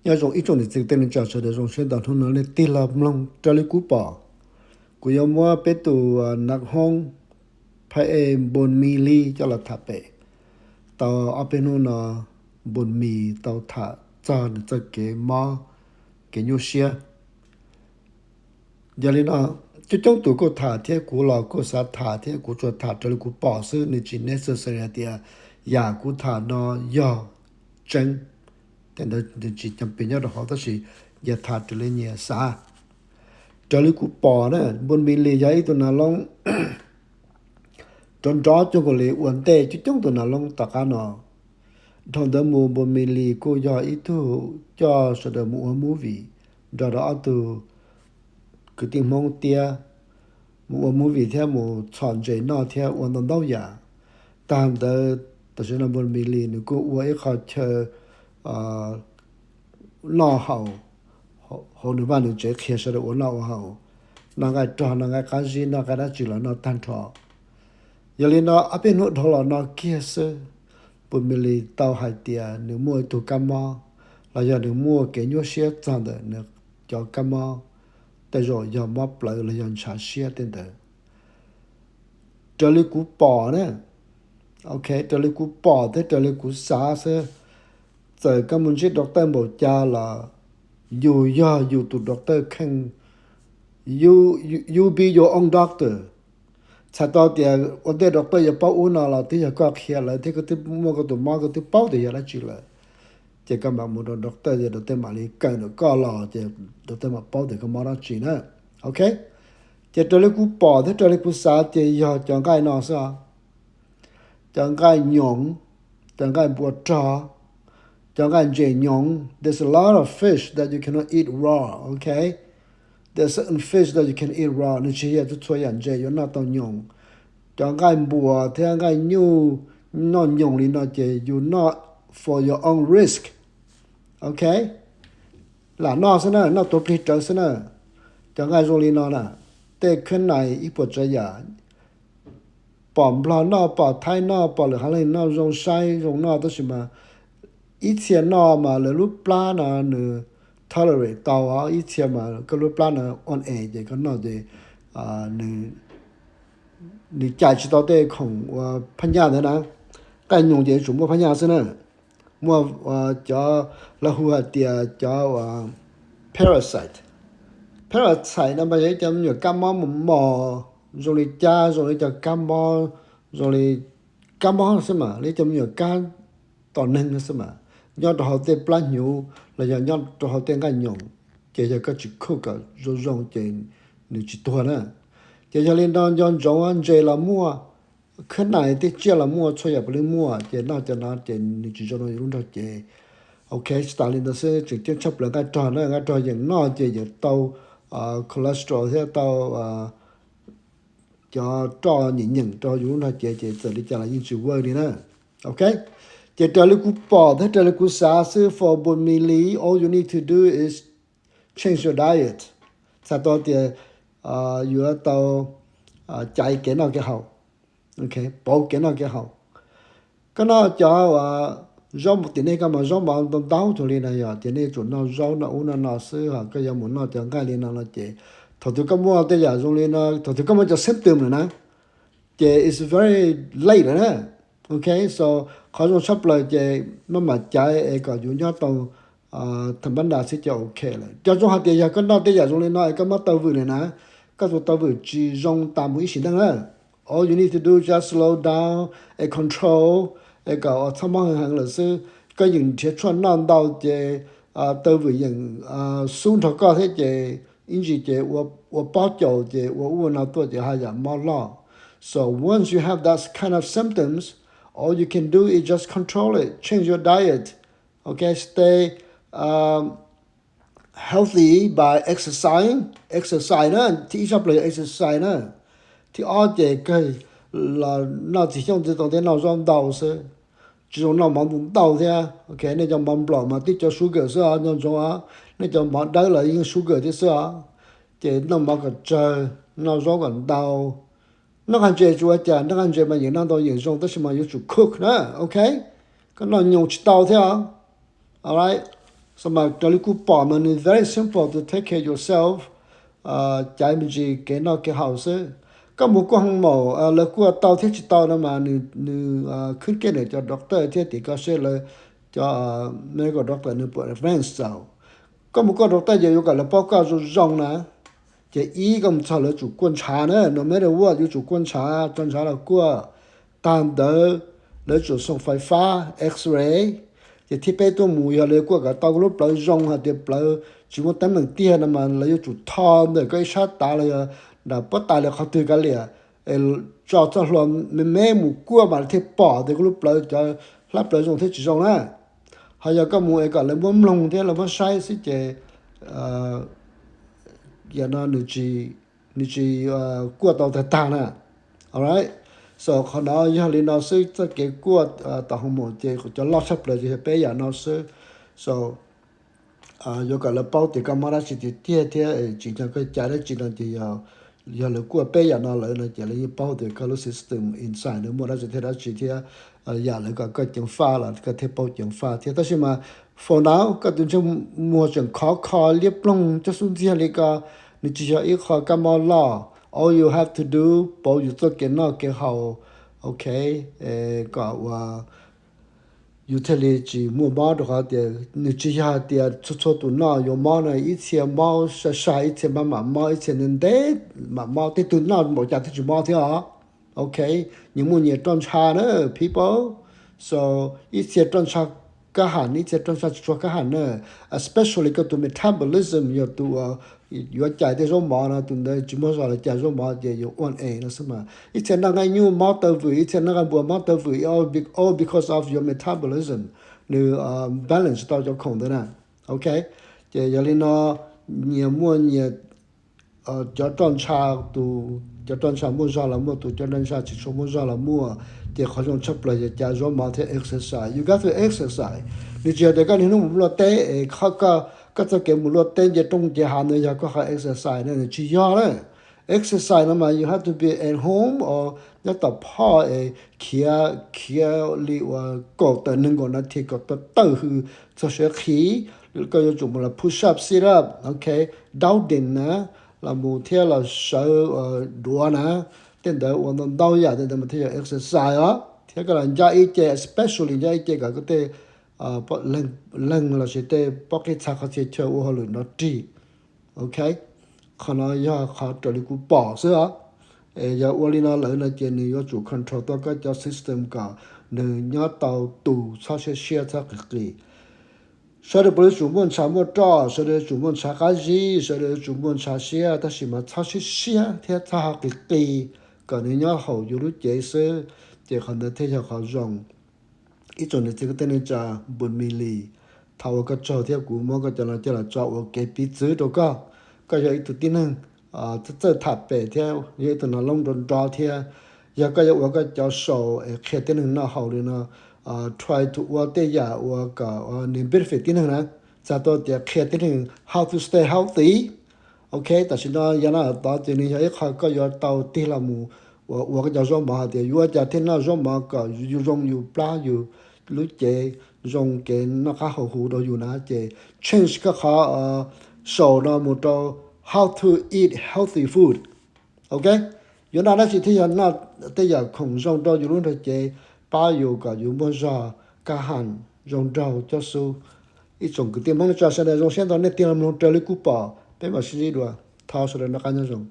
Nyob zoo ib tsoom niam txiv tej neej tsa sawv daws, zoo siab ntau hnub no nej tig los mloog. Raws li kuv pom, kuv yuav muab peb tus nam hoob phab ej Npun Mis Lis coj los tham pem. Tau ob peb hnub no Npun Mis tau tham txog nws txoj kev mob, kev nyuaj siab. Yog li no, coob coob tus kuj tham thiab kuv los kuj xav tham thiab kuv tsuas tham raws li kuv pom xwb, nws tsis necessary hais tias yam kuv tham no yog tseeb. Tej ntawd nws tsis cam pes nyob rau hauv tab sis yog tham raws li nyias xav. Raws li kuv pom na, Npun Mis Lis yog ib tug nam loob nrov nrov coob nkaus li ua ntej coob coob tus nam loob tom qab no. Dhau ntawd mus Npun Mis Lis kuj yog ib tug coj sawv daws mus ua movie nrog rau ob tug kwv tij Hmoob tiab, mus ua movie thiab mus txhom ntses noj thiab ua ntau ntau yam. Tag ntawd tam sim no Npun Mis Lis nws kuj ua ib qho chaw noj haus hauv nws vaj nws tsev, qhia sawv daws ua noj ua haus, noj nqaij rog, noj nqaij qab zib, noj nqaij dab tsi los noj tag nrho. Yog li no ob peb hnub dhau los no kiag xwb, Npun Mis Lis tau hais tias nws muaj ib tug kab mob los yog nws muaj kev nyuaj siab txog ntawm nws cov kab mob, tej zaum yog mob plawv los yog ntshav siab tej ntawd. Raws li kuv pom na, ok, raws li kuv pom thiab raws li kuv xav xwb, txawm koj mus ntsib doctor npaum cas los yus yog yus tus doctor kheej, you, you be your own doctor. Txhais tau tias ua ntej doctor yuav paub ub no los twb yog koj qhia lawv thiab koj twb muaj koj tus mob koj twb paub tias yog dab tsi lawm. Ces koj mam mus rau doctor ces doctor mam li kawm ntawm koj los ces doctor mam paub tias koj mob dab tsi na. Ok, ces raws li kuv pom thiab raws li kuv xav ces yog cov nqaij no xwb os. Cov nqaij nyoos, cov nqaij npua rog, cov nqaij ntses nyoos. There's a lot of fish that you cannot eat raw, ok? There's certain fish that you can eat raw. Nws tsis yog txhua yam ntses yuav noj tau nyoos. Cov nqaij npua thiab nqaij nyuj noj nyoos li no ces you noj for your own risk, ok? Lam noj xwb na, noj tuav plig rawv xwb na. Cov nqaij zoo li no na, tej khab nais ib puas tsav yam, pom Nplog noj, pom Thaib noj, pom lwm haiv neeg noj zoo saib zoo noj tab sis mas ib txhia noj mas lawv lub plab no nws tolerate tau, ib txhia mas koj lub plab no on e ces koj noj ces nws cais tsis tau tej khoom ua phaj nyaj ntawd na. Nqaij nyoos ces yuav tsum muaj phaj nyaj xwb na. Muaj cov lawv hu hais tias cov parasite. Parasite no mas yog ib cov me nyuam kab mob mos mos, zoo li cab, zoo li cov kab mob, zoo li kab mob xwb mas, li cov me nyuam kab tom neeg xwb mas, nyob rau hauv tej plab hnyuv los yog nyob rau hauv tej nqaij nyoos, ces yog koj tsis cook kom zoo zoo ces nws tsis tuag na. Ces yog li no nco ntsoov ntses los muaj, khab nais tej tsiaj los muaj, txhua yam puav leej muaj, ces noj cov no ces nws tsis zoo rau yus lub nrog cev. Ok, tsis tas li ntawd xwb, tseem ceeb tshaj plaws nqaij rog na, nqaij rog yeem noj ces yeem tau cholesterol thiab tau cov roj nyeem nyeem rau yus lub nrog cev ces txawm li cas los yeej tsis work li na. Ok, ces raws li kuv pom thiab raws li kuv xav xwb, for Npun Mis Lis, all you need to do is change your diet. Txhais tau tias yuav tau caiv kev noj kev haus, pauv kev noj kev haus. Koj noj cov zaub, tim nej koj mas zaub mov ntau ntau tug li no yog ces nej yuav tsum noj zaub noj ub noj no xwb, ho koj yuav mus noj cov nqaij li no no ces thaum twg koj muaj tej yam zoo li no, thaum twg koj muaj cov symptom lawm na, ces it's very late lawm na. Ok, so qhov zoo tshaj plaws ces maj mam caiv es kom yus nyob tau tham npab nra xwb ces ok lawm. Cov zoo hais tias yog koj noj tej yam zoo li no es koj muab taw vwm lawm na, koj tus taw vwm tsis zoo tas mus ib sim neej na. All you need to do just slow down and control, es kom txhob mob heev heev lawm xwb. Koj yeem nrhiav tshuaj noj ntau ces taw vwm yeem xub nrog koj thiab ces ib ntsis ces ua pob caus ces ua ub ua no tuaj ces haj yam mob loj. So once you have that kind of symptoms, all you can do is just control it, change your diet, okay, stay healthy by exercise, exercise na, thib ib tshaj plaws yog exercise na. Thib ob ces kawg los noj txiv xyooj txiv too thiab noj zaub ntau xwb, tsis zoo noj mov ntau ntau thiab. Ok, nej cov mov nplaum mas tib co sugar xwb os, nco ntsoov os, nej cov mov dawb los yeej sugar thiab xwb os. Ces noj mov kom tsawg, noj zaub kom ntau. Noj qab ntses tsis ua cas, noj qab ntses mas yeem noj ntau yeem zoo tab sis mas yuav tsum cook na, ok. Koj noj nyoos tsis tau thiab os. Alright, So mas raws li kuv pom mas nws very simple to take care yourself, caiv me ntsis kev noj kev haus xwb. Koj mus kuaj hoo maum, lawv kuaj tau thiab tsis tau no mas nws khwb kiag nws cov doctor thiab tim koj seb lawv cov medical doctor nws puas advance txaus. Koj mus kuaj doctor ces yuav kom lawv paub koj zoo zoo na. Ces ib, koj mus txog lawv tsum kuaj ntshav na, no matter what yuav tsum kuaj ntshav, tso ntshav los kuaj. Tag ntawd lawv tsum xoo fais fab, X-ray. Ces thib peb tuaj mus yog lawv kuaj kom tau koj lub plawv zoo hais tias plawv tsis muaj teeb meem tiag no mas lawv yuav tsum tho ntawm koj ib sab tav los yog nram puab tais los qhov twg kav liam, es tso txoj hlua me me mus kuaj mas lawv thiaj pom tias koj lub plawv cov hlab plawv zoo thiab tsis zoo na. Ho yog koj mus es kom lawv muab mloog thiab lawv muab saib xwb ces yam no nws tsis, nws tsis kuaj tau tag tag na. Alright, so qhov no yog li no xwb, txoj kev kuaj tau hoo maum ces cov loj tshaj plaws ces yog peb yam no xwb. So yuav kom lawv paub tias koj mob dab tsi tiag tiag thiab tsim nyog koj caiv dab tsi no ces yog lawv kuaj peb yam no lawm no ces lawv yeej paub tias koj lub system inside nws muaj dab tsi thiab dab tsi thiab yam lawv kom koj ceev faj los koj thiaj paub ceev faj thiab. Tab sis mas for now koj tus ntsej muag tseem khov kho liab ploog coj xub ntxiag li ko, nws tsis yog ib qho kab mob loj. All you have to do, pauv yus txoj kev noj kev haus, ok, kom ua yus thiaj li tsis muaj mob, rau qhov tias nws tsis yog hais tias txhua txhua tus noj yuav mob no, ib txhia mob sai sai, ib txhia maj mam mob, ib txhia ntev ntev mam mob, tej tug noj npaum cas thiaj tsis mob thiab os. Ok, nyias muaj nyias roj ntsha na, people. So ib txhia roj ntsha kab ham, ib txhia roj ntsha tsis tshua kab ham na. Especially koj tus metabolism yog tus uas yuav cais tej zaub mov no, tus ntawd tsis muaj zog los cais zaub mov ces yuav ua e no xwb mas. Ib txhia noj nqaij nyuj mob taw vwm, ib txhia noj nqaij npua mob taw vwm, all be- all because of your metabolism, nws balance tsis tau cov khoom ntawd na. Ok, ces yog li no nyias muaj nyias cov roj ntsha, tus cov roj ntsha muaj zog los muaj, tus cov roj ntsha tsis tshua muaj zog los muaj. Ces qhov zoo tshaj plaws yog cais zaub mov thiab exercise. You got to exercise. Nws tsis yog tias koj niaj hnub mus luaj teb es koj txoj kev mus luaj teb nce rooj nce hav ntawd yog koj qhov exercise na, nws tsis yog na. Exercise no mas you have to be at home or nyob tom phoj es khiav khiav li uas kaum tawm nees nkaum nas this kom tawg tawg hws txog siav qhis. Koj yuav tsum mus los push up, sit up, ok, down dog na, los mus thiab los sawv duav na. Tej ntawd ua ntau ntau yam tej ntawd mas thiaj yog exercise os. Thiab koj los nco ib ce, especially nco ib ce kom koj tej leeg lossis tej pob qij txha qhov txhia chaw ua hauj lwm nrov rig. Ok, qhov no yog qhov raws li kuv pom xwb os. Es yog ua li no lawm no ces nws yuav tsum control tau koj cov system kom nws nyob tau tus txhob siab siab txhob qis qis. Sawv daws puav leej tsum muaj ntshav muaj roj, sawv daws tsum muaj ntshav qab zib, sawv daws tsum muaj ntshav siab, tab sis mas txhob siab siab thiab txhob ho qis qis, kom nws nyob haum yus lub cev xwb. Ces qhov ntawd thiaj yog qhov zoo. Ib tsoom niam txiv kwv tij neej tsa, npus mis lis, thov ua koj tsaug thiab kuv muab koj cov no coj los tso ua kev piv txwv rau koj. Koj yog ib tug tib neeg txawj txawj tham pem thiab yog ib tug nas loob nrov nrov thiab, yog koj yuav ua koj cov show es qhia tib neeg noj haus li no, try to ua tej yam uas kom nws benefit tib neeg na. Txhais tau tias qhia tib neeg how to stay healthy. Ok, tam sim no yav no tod ces nws yog ib qho koj yuav tau tig los mus ua ua koj cov zaub mov hais tias yuav ua cas thiaj noj zaub mov kom yus zoo yus plab yus lub cev zoo kev noj qab haus huv rau yus na, ces change koj qhov show no mus rau how to eat healthy food. Ok, yuav noj dab tsi thiaj yog noj tej yam khoom zoo rau yus lub nrog cev, pab yus kom yus muaj zog, kaj ham, zoo nraug, cob xub. Ib tsoom kwv tij Hmoob neej tsa sawv daws zoo siab ntau nej tig los mloog raws li kuv pom, peb mam sib ntsib dua. Thov sawv daws noj qab nyob zoo.